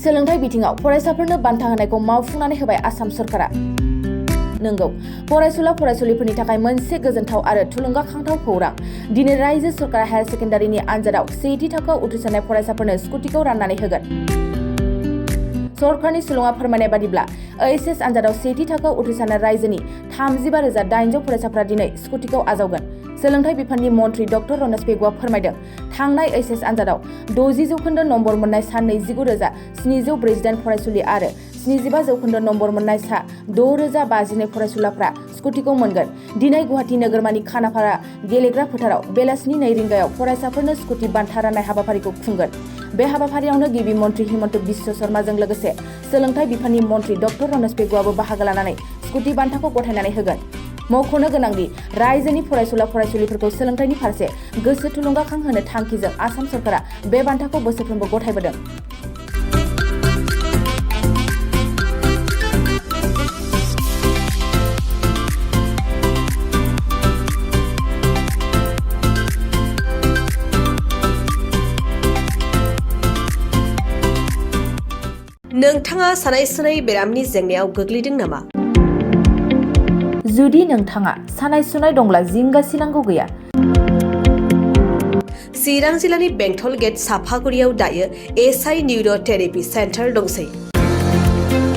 सोलोंथाइ बिथिङाव फरायसाफोरनो बान्था होनायखौ मावफुंनानै होबाय आसाम सरकारा। नंगौ, फरायसुला फरायसुलिफोरनि थाखाय मोनसे गोजोनथाव आरो थुलुंगाखांथाव खौरां। दिनै रायजो सरकारा हायार सेकेन्डारिनि आनजादाव सेथि थाखोआव उथ्रिसारनाय फरायसाफोरनो स्कुटिखौ राननानै होगोन। सरकारनि सुलुङा फोरमायनाय बादिब्ला ओइचएस आनजादाव सेथि थाखोआव उथ्रिसारनाय रायजोनि 35,800 फरायसाफोरा दिनै स्कुटिखौ आजावगोन। सोलोंथाइ बिफाननि मन्थ्रि डक्टर रनज पेगुआ फोरमायदों, थांनाय ओइचएस आनजादाव 60% नम्बर मोननाय सा 29,748 फरायसुलि आरो 75% नम्बर मोननाय सा 6,052 फरायसुलाफ्रा स्कुटिखौ मोनगोन। दिनै गुवाहाटी नोगोरमानि खानापारा गेलेग्रा फोथाराव बेलासिनि 2 रिंगायाव फरायसाफोरनो स्कुटि बान्था राननाय हाबाफारिखौ खुंगोन। बे हाबाफारियावनो गिबि मन्थ्रि हिमन्त बिश्व शर्माजों लोगोसे सोलोंथाइ बिफाननि मन्थ्रि डक्टर रनज पेगुआबो बाहागो लानानै स्कुटि बान्थाखौ गथायनानै होगोन। मख'नो गोनांदि रायजोनि फरायसुला फरायसुलिफोरखौ सोलोंथाइनि फारसे गोसो थुलुंगाखांहोनो थांखिजों आसाम सरकारा बे बान्थाखौ बोसोरफ्रोमबो गथायबोदों। नोंथाङा सानाय सुनाय बेरामनि जेंनायाव गोग्लैदों नामा? जुदि नोंथाङा सानाय सुनाय दंब्ला जिंगा सिनांगौ गैया। चिरां जिल्लानि बेंटल गेट साफागुरियाव दायो एसआइ निउर' थेरेपि सेन्टार दंसै।